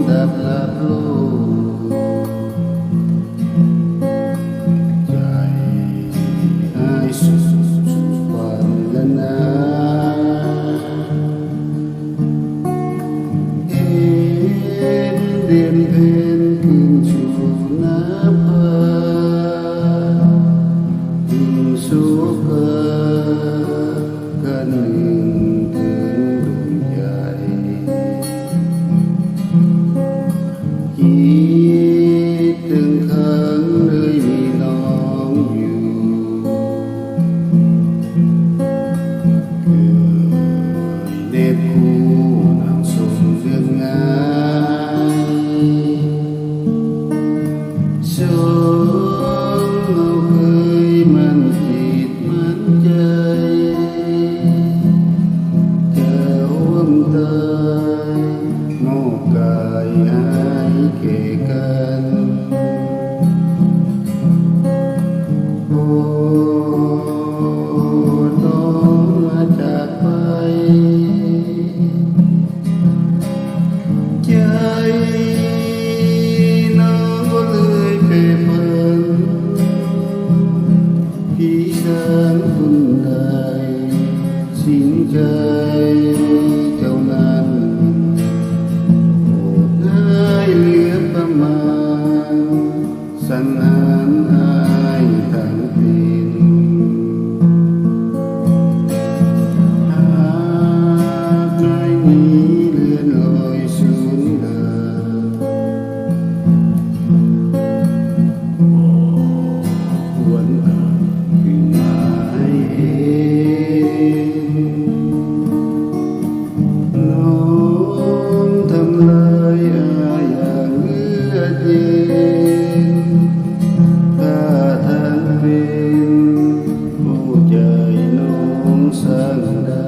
ລັບໂລກ ໃຈອ້າຍສຸດຝັນລະນາ ເຫັນເດືອນເພັນຂຶ້ນສູ່ໜ້າຜາ ຈຶ່ງໂສພາ ກະນຶງເຖິງດວງໃຈ ຄິດເຖິງຄັ້ງເຄີຍມີນ້ອງຢູ່ ເຄີຍແນບຄູ່ນາງຊົມເລື່ອງງາມ ສົມເຮົາເຄີຍໝັ້ນຈິດໝັ້ນໃຈ ຈະຮ່ວມຕາຍມອບກາຍອ້າຍແກ່ກັນ ໂອ້ ນ້ອງມາຈາກໄປ ໃຈນ້ອງກໍເລີຍແປຜັນ ພີ່ຊ່າງຄົນໃດ ສິ້ນໃຈເຈົ້ານັ້ນ ໂຫດຮ້າຍເຫຼືອປະມານ ສັງຫານອ້າຍທັງເປັນ ຫາກອ້າຍມີເລື່ອນລອຍສູນລາ ບໍ່ຄວນເອົາຄືໝາຍເອັນ ນ້ອງທຳລາຍອ້າຍຢ່າງເລືອດເຢັນ ຂ້າທັງເປັນ ຫົວໃຈນ້ອງສ້າງໄດ້.